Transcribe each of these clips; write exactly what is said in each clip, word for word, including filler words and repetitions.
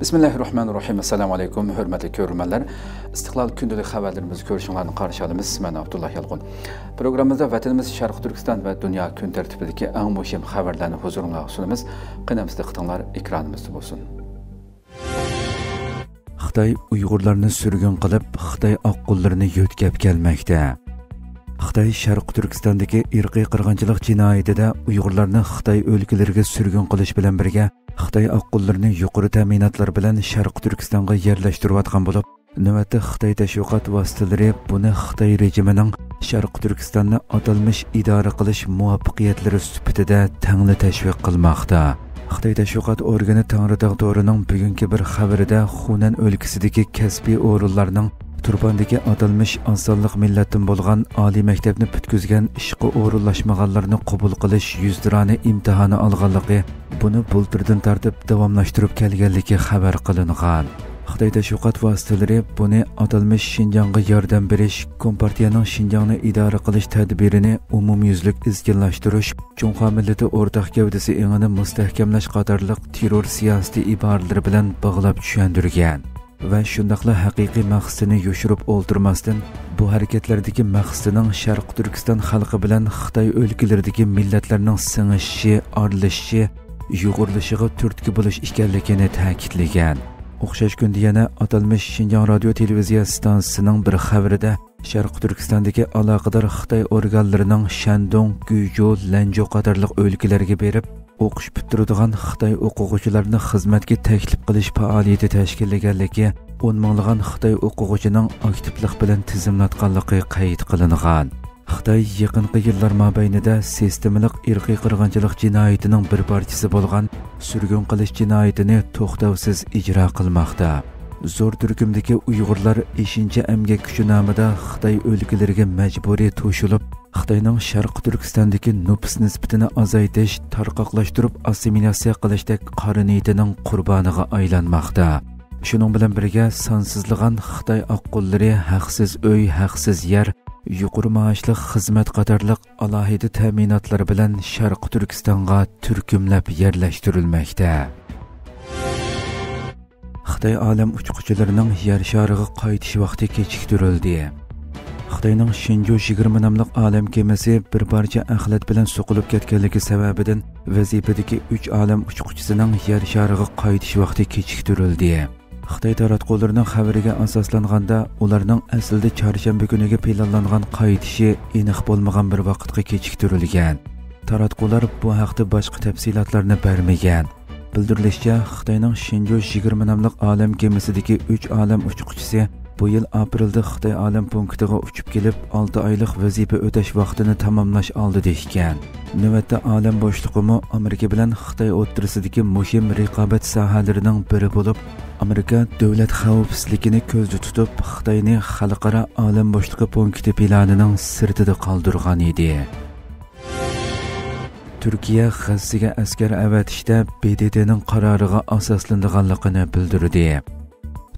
بىسمىللاھىررەھمانىررەھىم. ئەسسالامۇ ئەلەيكۇم، ھۆرمەتلىك كۆرۈرمەنلەر. ئىستىقلال كۈندىلىك خەۋەرلىرىمىزگە كۆرۈشۈڭلارنى قارشى ئالىمىز. مەن ئابدۇللا يالقۇن. پروگراممىمىزدا ۋەتىنىمىز شەرقىي تۈركىستان ۋە دۇنيا كۈن تەرتىپىدىكى ئەڭ مۇھىم خەۋەرلەرنى ھۇزۇرۇڭلارغا سۇنىمىز. قېنى ئەمىسە دىققىتىڭلار ئېكرانىمىزدا بولسۇن. خىتاي ئۇيغۇرلارنى سۈرگۈن قىلىپ، خىتاي ئاققۇنلىرىنى يۆتكەپ كەلمەكتە. خىتاي شەرقىي تۈركىستاندىكى ئىرقىي قىرغىنچىلىق جىنايىتىدە ئۇيغۇرلارنى خىتاي ئۆلكىلىرىگە سۈرگۈن قىلىش بىلەن بىرگە، خىتاي ئاققۇنلىرىنى يۇقىرى تەمىناتلار بىلەن شەرقىي تۈركىستانغا يەرلەشتۈرۈۋاتقان بولۇپ، نۆۋەتتە خىتاي تەشۋىقات ۋاسىتىلىرى بۇنى خىتاي رېجىمىنىڭ شەرقىي تۈركىستاننى ئاتالمىش ئىدارە قىلىش مۇۋەپپەقىيەتلىرى سۈپىتىدە تەڭلا تەشۋىق قىلماقتا. خىتاي تەشۋىقات ئورگىنى تاڭرىتاغ تورىنىڭ بۈگۈنكى بىر خەۋىرىدە خۇنەن ئۆلكىسىدىكى كەسپىي ئورۇنلارنىڭ تۇرپاندىكى ئاتالمىش ئاز سانلىق مىللەتتىن بولغان ئالىي مەكتەپنى پۈتكۈزگەن ئىشقا ئورۇنلاشمىغانلارنى قوبۇل قىلىش يۈزتۇرانە ئىمتىھانى ئالغانلىقى، بۇنى بۇلتۇردىن تارتىپ داۋاملاشتۇرۇپ كەلگەنلىكى خەۋەر قىلىنغان. خىتاي تەشۋىقات ۋاسىتىلىرى بۇنى ئاتالمىش شىنجاڭغا ياردەم بېرىش، كومپارتىيەنىڭ شىنجاڭنى ئىدارە قىلىش تەدبىرىنى ئومۇميۈزلۈك ئىزچىللاشتۇرۇش، جۇڭخۇا مىللىتى ئورتاق گەۋدىسى ئېڭىنى مۇستەھكەملەش قاتارلىق تېررور سىياسىتى ئىبارىلىرى بىلەن باغلاپ چۈشەندۈرگەن. ۋە شۇنداقلا ھەقىقىي مەقسىتىنى يوشۇرۇپ ئولتۇرماستىن، بۇ ھەرىكەتلەردىكى مەقسىتىنىڭ شەرقىي تۈركىستان خەلقى بىلەن خىتاي ئۆلكىلىرىدىكى مىللەتلەرنىڭ سىڭىشىشى، ئارىلىشىشى، يۇغۇرۇلۇشىغا تۈرتكە بولۇش ئىكەنلىكىنى تەكىتلىگەن. ئوخشاش كۈندە يەنە ئاتالمىش شىنجاڭ رادىيو تېلېۋىزىيە ئىستانسىسىنىڭ بىر خەۋىرىدە، شەرقىي تۈركىستاندىكى ئالاقىدار خىتاي ئورگانلىرىنىڭ شەندۇڭ، گۈيجۇ، لەنجۇ قاتارلىق ئۆلكىلەرگە بېرىپ، ئوقۇش پۈتتۈرىدىغان خىتاي ئوقۇغۇچىلارنى خىزمەتكە تەكلىپ قىلىش پائالىيىتى تەشكىللىگەنلىكى، ئون مىڭلىغان خىتاي ئوقۇغۇچىنىڭ ئاكتىپلىق بىلەن تىزىملاتقانلىقى قەيت قىلىنغان. خىتاي يېقىنقى يىللار مابەينىدە سىستېمىلىق ئىرقىي قىرغىنچىلىق جىنايىتىنىڭ بىر پارچىسى بولغان سۈرگۈن قىلىش جىنايىتىنى توختاۋسىز ئىجرا قىلماقتا. زور تۈركۈمدىكى ئۇيغۇرلار ئېشىنچا ئەمگەك كۈچى نامىدا خىتاي ئۆلكىلىرىگە مەجبۇرىي توشۇلۇپ، خىتاينىڭ شەرقىي تۈركىستاندىكى نوپۇس نىسبىتىنى ئازايتىش، تارقاقلاشتۇرۇپ ئاسسىمىلياتسىيە قىلىشتەك قارا نىيىتىنىڭ قۇربانىغا ئايلانماقتا. شۇنىڭ بىلەن بىرگە، سانسىزلىغان خىتاي ئاققۇنلىرى ھەقسىز ئۆي، ھەقسىز يەر، يۇقىرى مائاشلىق خىزمەت قاتارلىق ئالاھىدە تەمىناتلار بىلەن شەرقىي تۈركىستانغا تۈركۈملەپ يەرلەشتۈرۈلمەكتە. خىتاي ئالەم ئۇچقۇچىلىرىنىڭ يەر شارىغا قايتىش ۋاقتى كېچىكتۈرۈلدى. خىتاينىڭ شېنجۇ يىگىرمە ناملىق ئالەم كېمىسى بىر پارچە ئەخلەت بىلەن سوقۇلۇپ كەتكەنلىكى سەۋەبىدىن، ۋەزىپىدىكى ئۈچ ئالەم ئۇچقۇچىسىنىڭ يەر شارىغا قايتىش ۋاقتى كېچىكتۈرۈلدى. خىتاي تاراتقۇلىرىنىڭ خەۋىرىگە ئاساسلانغاندا، ئۇلارنىڭ ئەسلىدە چارشەنبە كۈنىگە پىلانلانغان قايتىشى ئېنىق بولمىغان بىر ۋاقىتقا كېچىكتۈرۈلگەن. تاراتقۇلار بۇ ھەقتە باشقا تەپسىلاتلارنى بەرمىگەن. بىلدۈرۈلۈشىچە، خىتاينىڭ شېنجۇ يىگىرمە ناملىق ئالەم كېمىسىدىكى ئۈچ ئالەم ئۇچقۇچىسى بۇ يىل ئاپرېلدا خىتاي ئالەم پونكىتىغا ئۇچۇپ كېلىپ، ئالتە ئايلىق ۋەزىپە ئۆتەش ۋاقتىنى تاماملاش ئالدىدا ئىكەن. نۆۋەتتە ئالەم بوشلۇقىمۇ ئامېرىكا بىلەن خىتاي ئوتتۇرىسىدىكى مۇھىم رىقابەت ساھەلىرىنىڭ بىرى بولۇپ، ئامېرىكا دۆلەت خەۋپسىزلىكىنى كۆزدە تۇتۇپ، خىتاينى خەلقئارا ئالەم بوشلۇقى پونكىتى پىلانىنىڭ سىرتىدا قالدۇرغان ئىدى. تۈركىيە غەززىگە ئەسكەر ئەۋەتىشتە ب د ت نىڭ قارارىغا ئاساسلىنىدىغانلىقىنى بىلدۈردى.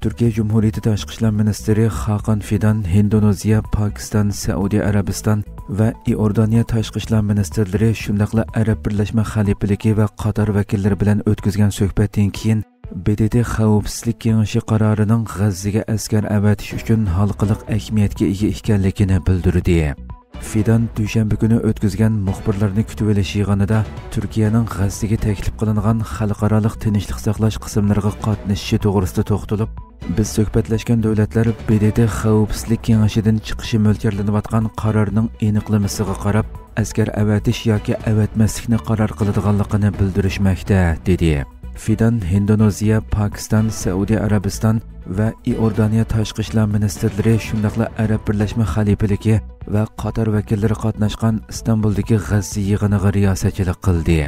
تۈركىيە جۇمھۇرىيىتى تاشقى ئىشلار مىنىستىرى خاقان فىدان ھىندونېزىيە، پاكىستان، سەئۇدى ئەرەبىستان ۋە ئىئوردانىيە تاشقى ئىشلار مىنىستىرلىرى، شۇنداقلا ئەرەب بىرلەشمە خەلىپىلىكى ۋە قاتار ۋەكىللىرى بىلەن ئۆتكۈزگەن سۆھبەتتىن كېيىن، ب د ت خەۋپسىزلىك كېڭىشى قارارىنىڭ غەززىگە ئەسكەر ئەۋەتىش ئۈچۈن ھالقىلىق ئەھمىيەتكە ئىگە ئىكەنلىكىنى بىلدۈردى. فىدان دۈشەنبە كۈنى ئۆتكۈزگەن مۇخبىرلارنى كۈتۈۋېلىش يىغىنىدا تۈركىيەنىڭ غەززىگە تەكلىپ قىلىنغان خەلقئارالىق تىنچلىق ساقلاش قىسىملىرىغا قاتنىشىشى توغرىسىدا توختىلىپ، بىز سۆھبەتلەشكەن دۆلەتلەر ب د ت خەۋپسىزلىك كېڭىشىدىن چىقىشى مۆلچەرلىنىۋاتقان قارارنىڭ ئېنىقلىمىسىغا قاراپ، ئەسكەر ئەۋەتىش ياكى ئەۋەتمەسلىكنى قارار قىلىدىغانلىقىنى بىلدۈرۈشمەكتە، دېدى. فىدان ھىندونېزىيە، پاكىستان، سەئۇدى ئەرەبىستان ۋە ئىئوردانىيە تاشقى ئىشلار مىنىستىرلىرى، شۇنداقلا ئەرەب بىرلەشمە خەلىپىلىكى ۋە قاتار ۋەكىللىرى قاتناشقان ئىستانبۇلدىكى غەززە يىغىنىغا رىياسەتچىلىك قىلدى.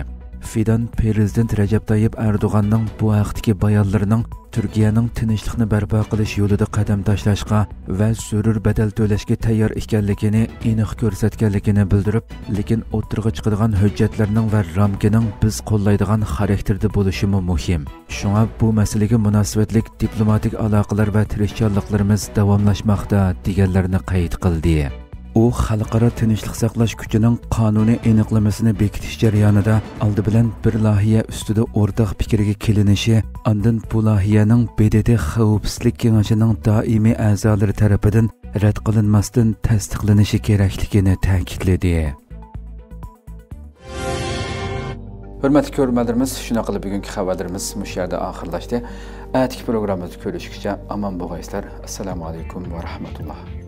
فىدان پىرېزىدېنت رەجەپ تايىپ ئەردوغاننىڭ بۇ ھەقتىكى بايانلىرىنىڭ تۈركىيەنىڭ تىنچلىقنى بەرپا قىلىش يولىدا قەدەم تاشلاشقا ۋە زۆرۈر بەدەل تۆلەشكە تەييار ئىكەنلىكىنى ئېنىق كۆرسەتكەنلىكىنى بىلدۈرۈپ، لېكىن ئوتتۇرىغا چىقىدىغان ھۆججەتلەرنىڭ ۋە رامكىنىڭ بىز قوللايدىغان خاراكتېردا بولۇشىمۇ مۇھىم. شۇڭا بۇ مەسىلىگە مۇناسىۋەتلىك دىپلوماتىك ئالاقىلار ۋە تىرىشچانلىقلىرىمىز داۋاملاشماقتا، دېگەنلەرنى قەيت قىلدى. ئۇ خەلقئارا تىنچلىق ساقلاش كۈچىنىڭ قانۇنىي ئېنىقلىمىسىنى بېكىتىش جەريانىدا ئالدى بىلەن بىر لايىھە ئۈستىدە ئورتاق پىكىرگە كېلىنىشى، ئاندىن بۇ لايىھەنىڭ ب د ت خەۋپسىزلىك كېڭىشىنىڭ دائىمىي ئەزالىرى تەرىپىدىن رەت قىلىنماستىن تەستىقلىنىشى كېرەكلىكىنى تەكىتلىدى. ھۆرمەتلىك كۆرۈرمەنلىرىمىز، شۇنداق قىلىپ بۈگۈنكى خەۋەرلىرىمىز مۇشۇ يەردە ئاخىرلاشتى. ئەتىكى پروگراممىمىزدا كۆرۈشكىچە ئامان بولغايسىلەر. ئەسسالامۇ ئەلەيكۇم ۋە رەھمەتۇللا.